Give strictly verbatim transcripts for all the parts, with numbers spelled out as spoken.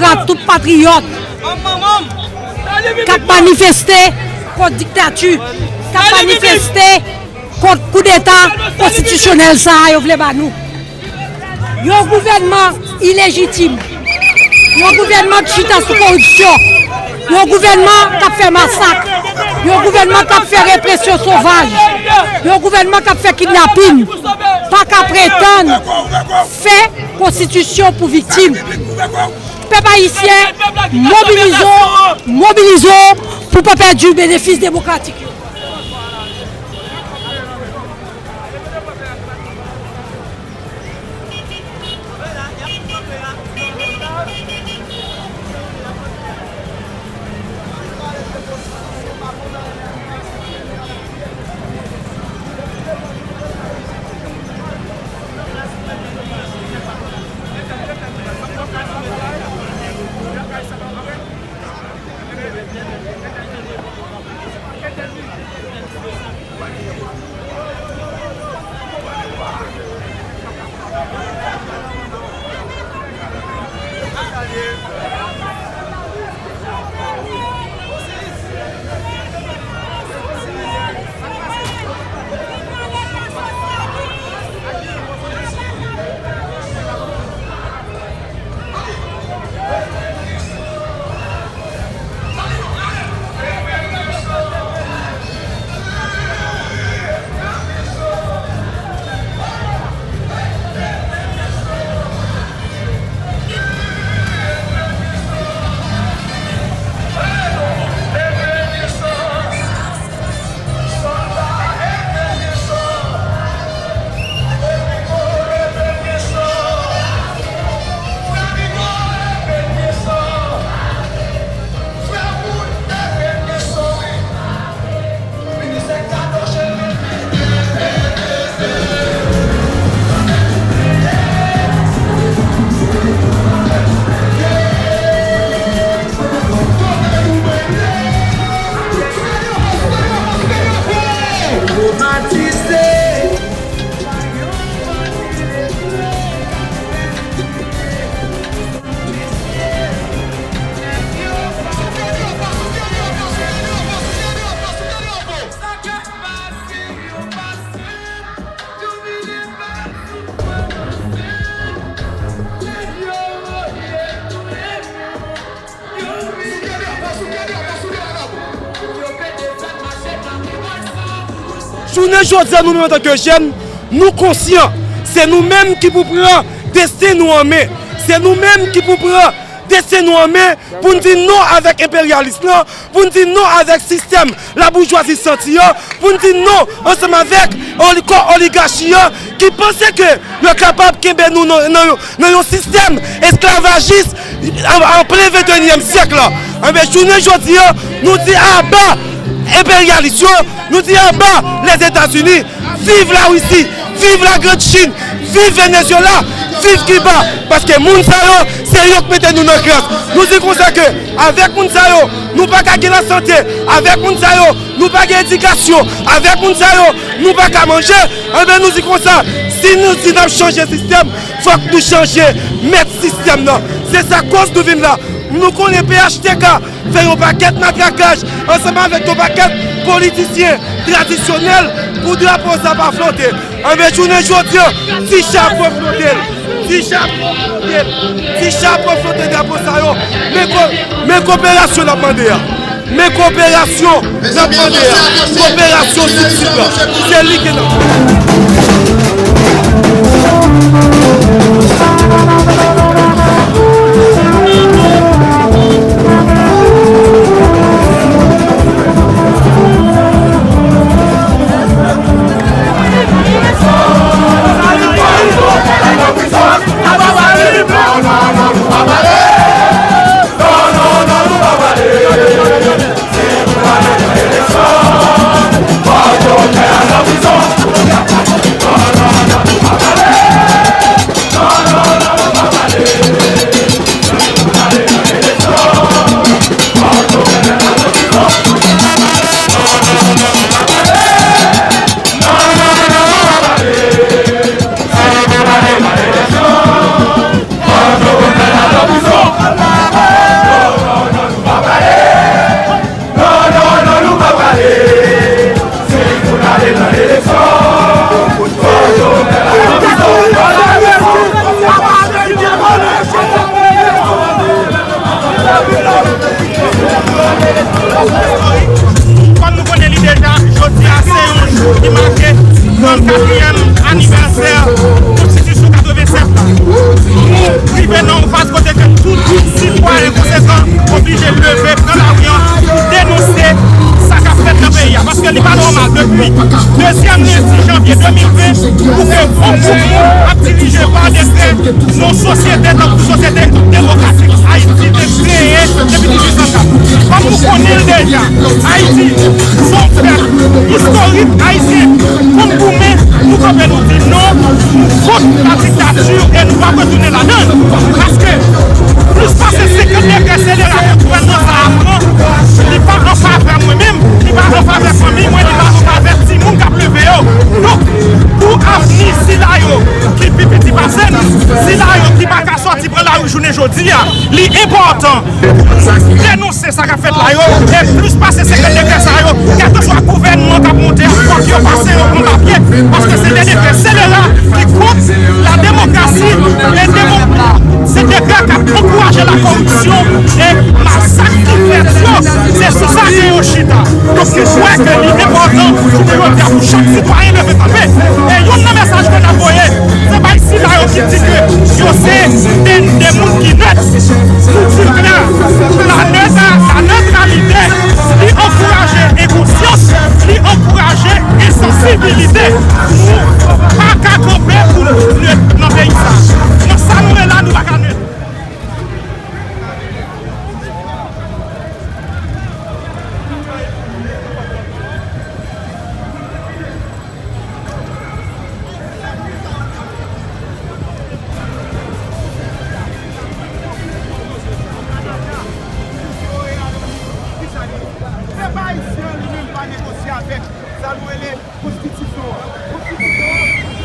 A tout patriyòt k ap manifeste kont diktati, k ap manifeste kont koudeta konstitisyonèl sa a yo vle ba nou. Yon gouvènman ilejitim, yon gouvènman k chita sou koripsyon, yon gouvènman k ap fè masak, yon gouvènman k ap fè represyon sovaj, yon gouvènman k ap fè kidnapin, pa ka pretann fè konstitisyon pou viktim. Pèp ayisyen, mobilize w, mobilize w pou pa pèdi benefis demokratik yo. Jounen jodi a, nou menm antanke jèn, nou konsyan. Se nou menm ki pou pran desten nou an men. Se nou menm ki pou pran desten nou an men pou n di non avèk enperyalis lan, pou n di non avèk sistèm laboujwazi santi an, pou n di non ansanm avèk oli-, kò oligachi an ki panse ke yo kapab kenbe nou nan, nan, nan yon sistèm esklavajis an, an plen venteyinyèm syèk la. Enben, jounen jodi a, nou di aba enperyalis yo, nou di aba Lèzetazini, viv Larisi, viv Lagrand Chin, viv Venezuela, viv Kiba, paske moun sa yo, se yo k mete nou nan krans. Nou di konsa ke avèk moun sa yo, nou pa ka gen lasante, avèk moun sa yo, nou pa gen edikasyon, avèk moun sa yo, nou pa ka manje. Enben, nou di konsa, si nou di n ap chanje sistèm, fòk nou chanje mèt sistèm nan. Se sa koz nou vin la. Nou konnen P H T K fè yon pakèt matrakaj ansanm avèk yon pakèt politisyen tradisyonèl pou drapo sa pa flote. Enben, jounen jodi a, ti cha ap flote l. Ti cha ap flote l. Ti cha ap flote drapo sa yo. Men ko-, men koperasyon n ap mande a. Men koperasyon n ap mande a. Koperasyon sou sik la. Se li ke n ap mande. Kòm nou konnen li deja, jodi a se yon jou ki make trannkatriyèm anivèsè Konstitisyon katrevennsèt la. Nou rive nan yon faz kote ke tout sitwayen konsekan oblije leve, pran lari an, denonse sa k ap fèt nan peyi a. Paske li pa nòmal depi dezyèm lendi janvye de mil ven pou ke yon gwoup moun ap dirije pa dekrè yon sosyete tankou sosyete demokratik Ayiti te kreye depi dizuit san kat. Kòm nou konnen l deja, Ayiti se yon pèp istorik ayisyen. Pou n goumen, nou kanpe, nou di non, nou kont ladiktati e nou p ap retounen ladan l. Paske plis pase senkant dekrè selera ke gouvènman sa a pran, li pa an favè mwen menm, li pa an favè fanmi mwen, li pa an favè timoun k ap leve yo. Donk, pou avni sila yo ki pi piti pase n, sila yo ki pa ka sòti pran lari jounen jodi a, li enpòtan pou nou denonse sa k ap fèt la yo, e plis pase senkant dekrè sa yo, kèlkeswa gouvènman k ap monte a, fòk yo pase yo an papye, paske se de dekrè selera ki kont la demokrasi e demo-, se dekrè k ap ankouraje la koripsyon e masak ki fèt yo, se sou sa ke yo chita. Donk, m kwè ke li enpòtan pou jodi a pou chak sitwayen leve kanpe. E youn nan mesaj ke n ap voye, se bay sila yo ki di ke yo se de, de moun ki nèt. Nou di l klè, la nèt-, la netralite, li ankouraje enkonsyans, li ankouraje ensansibilite. Nou pa ka kanpe pou nou nèt nan peyi sa. Nan sa nou ye la, nou pa ka nèt. Pèp ayisyen an li menm pa negosye avèk sa nou rele konstitisyon an. Konstitisyon an.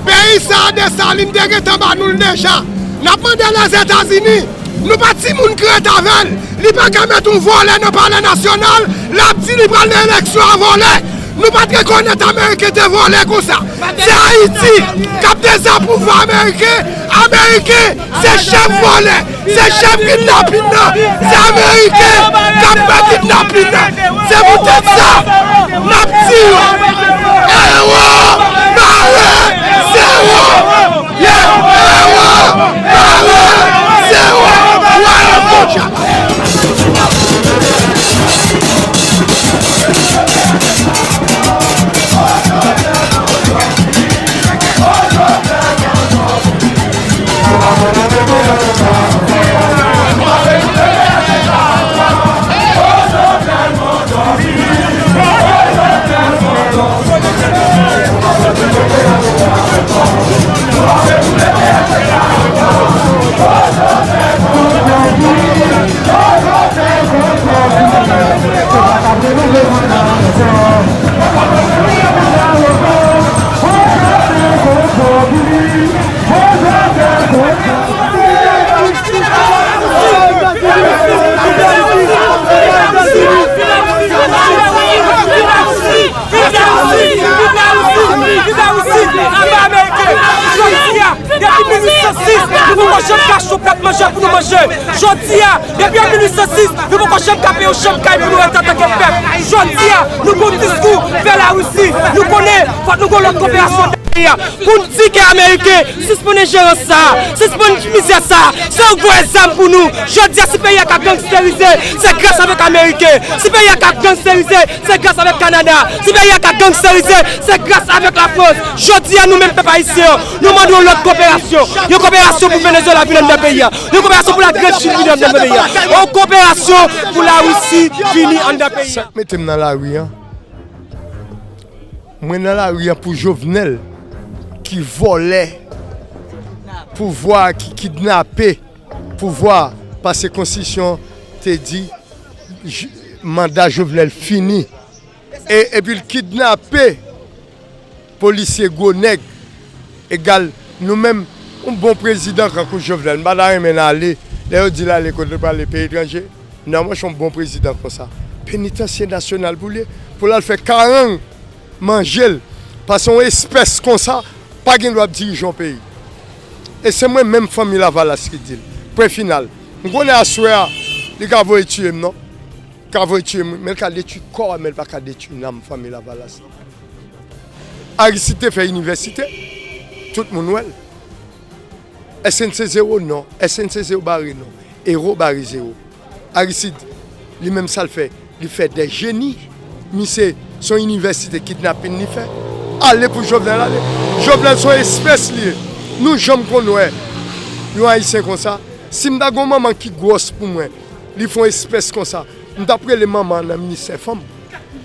Peyi sa a, Desalin te gentan ba nou l deja. N ap mande Lèzetazini, nou pa timoun ki ret avè l. Li pa ka met yon vòlè nan Palè Nasyonal, l ap di li pral nan eleksyon a vòlè. Nou pa t rekonèt Ameriken te vòlè konsa. Se Ayiti k ap dezapouvwa Ameriken. Ameriken se chèf vòlè, se chèf kidnapin nan. Se Ameriken k ap fè kidnapin nan. Se poutèt sa, n ap di yo, ewo, bare, zewo. Yeah, ewo, bare, zewo. Wayòm Bondye. Jodi a, depi an mil uit san sis, nou poko janm ka peye yon chanm kay pou nou rete antanke pèp. Jodi a, nou gen yon diskou fè Larisi. Nou konnen, fòk nou gen yon lòt koperasyon nan peyi a. Pou n di ke Ameriken, sispann enjerans sa a, sispann mizè sa a, se yo k voye zam pou nou. Jodi a, si peyi a ka gangsterize, se gras avèk Ameriken. Si peyi a ka gangsterize, se gras avèk Kanada. Si peyi a ka gangsterize, se gras avèk Lafrans. Jodi a, nou menm pèp ayisyen an, nou mande yon lòt koperasyon. Yon koperasyon pou Venezuela vin anndan peyi a. Yon koperasyon pou Lagrann Chin vin anndan peyi a. Yon koperasyon pou Larisi vini anndan peyi a. Sa k mete m nan lari a, mwen nan lari a pou Jovenel ki vòlè pouvwa, ki kidnape pouvwa, paske konstitisyon te di j- manda Jovenel fini. E, epi l kidnape polisye gwo nèg. Egal, nou menm, yon bon prezidan kankou Jovenel, m pa ta renmen l ale, lè yo di l ale kote l prale, peyi etranje. Non, monchè, yon bon prezidan konsa, penitansye nasyonal pou l ye, pou l al fè karang, manje l, paske yon espès konsa pa gen dwa ap dirije yon peyi. E se mwen menm fanmi Lavalas ki di l. Pwen final. M konnen aswè a, li ka voye tiye m, non. Ka voye tiye m, men l ka detwi kò a, men l pa ka detwi nanm fanmi Lavalas. Aristide te fè inivèsite, tout moun wè l. S N C zewo non, S N C zewo bare non, ewo bare zewo. Aristide, li menm sa l fè, li fè dè jeni. Misye, se yon inivèsite kidnapin li fè. Ale pou Jovenel ale. Jovenel se yon espès li ye. Nou janm konn wè yon Ayisyen konsa. Si m ta gen yon manman ki gwòs pou mwen, li fè yon espès konsa, m t ap rele manman an nan ministè fanm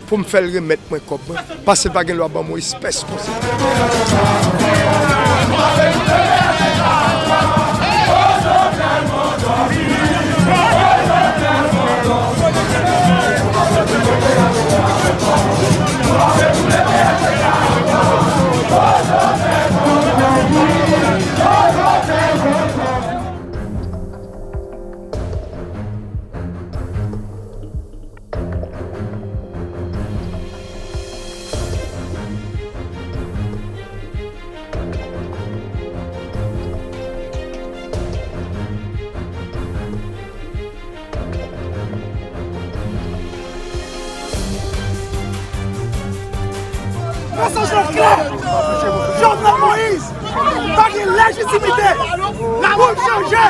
pou m fè l remèt mwen kòb mwen, paske l pa gen dwa ban m yon espès konsa. Mesaj lan klè! Jovenel Moïse pa gen lejitimite pou l chanje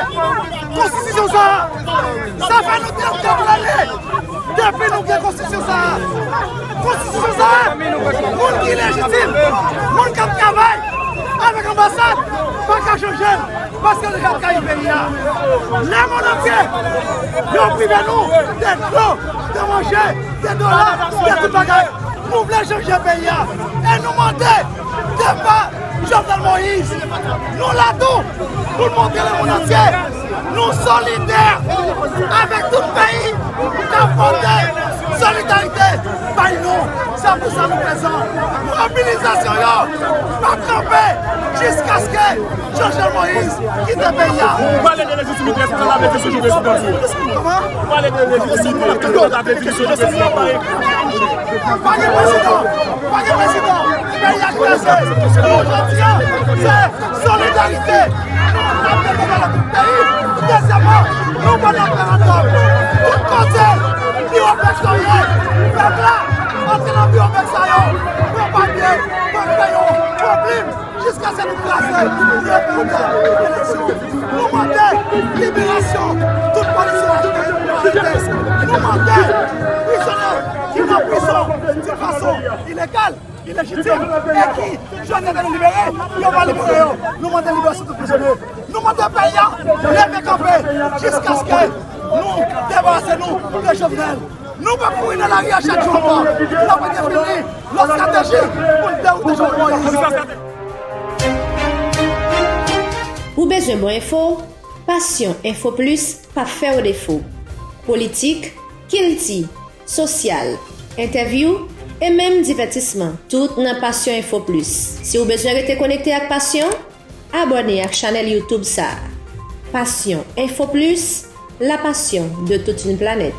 konstitisyon sa a. Sa fè nou trannde lane depi nou gen konstitisyon sa a. Konstitisyon sa a, moun ki lejitim, moun k ap travay avèk anbasad, pa ka chanje l, paske l deja trayi peyi a. Lemonn antye, yo prive nou de dlo, de manje, de dola, de tout bagay. Nou vle chanje peyi a. E nou mande depa Jovenel Moïse. Nou la tou pou n montre lemonn antye nou solidè avèk tout peyi k ap pote solidarite bay nou. Se pou sa nou prezan. Mobilizasyon yo p ap kanpe jiskaske Jovenel Moïse kite peyi a. Ou pale de lejitimite, èske w ta vle di sou prezidan tou? Kòman? Ou pale de lejitimite, èske w ta vle di sou prezidan tou? Pa gen prezidan, pa gen prezidan. Peyi a kraze. Nou, jodi a, se solidarite. Nou, n ap defann tout peyi. Dezyèmman, nou ban referandòm. Tout kote biwo pèp yo ye, pèp la antre nan biwo pèp sa yo, konpanye, konpanye yo, konplim. Jiskaske nou kraze referandòm eleksyon. Nou mande liberasyon tout polisye yo arete. Nou mande prizonye ki nan prizon de fason ilegal, ilejitim, e ki jodi a nou libere, yo pa libere yo. Nou mande liberasyon tout prizonye. Nou mande peyi a leve kanpe jiskaske nou debarase nou de Jovenel. Nou p ap kouri nan lari a chak jou ankò. N ap defini lòt estrateji pou n dewoute Jovenel Moïse. Ou bezwen bon enfo? Passion Info Plus p ap fè w defo. Politik, kilti, sosyal, entèvyou, e menm divètisman, tout nan Passion Info Plus. Si w bezwen rete konekte ak Passion, abòne ak chanèl YouTube sa a. Passion Info Plus, la passion de toute une planète.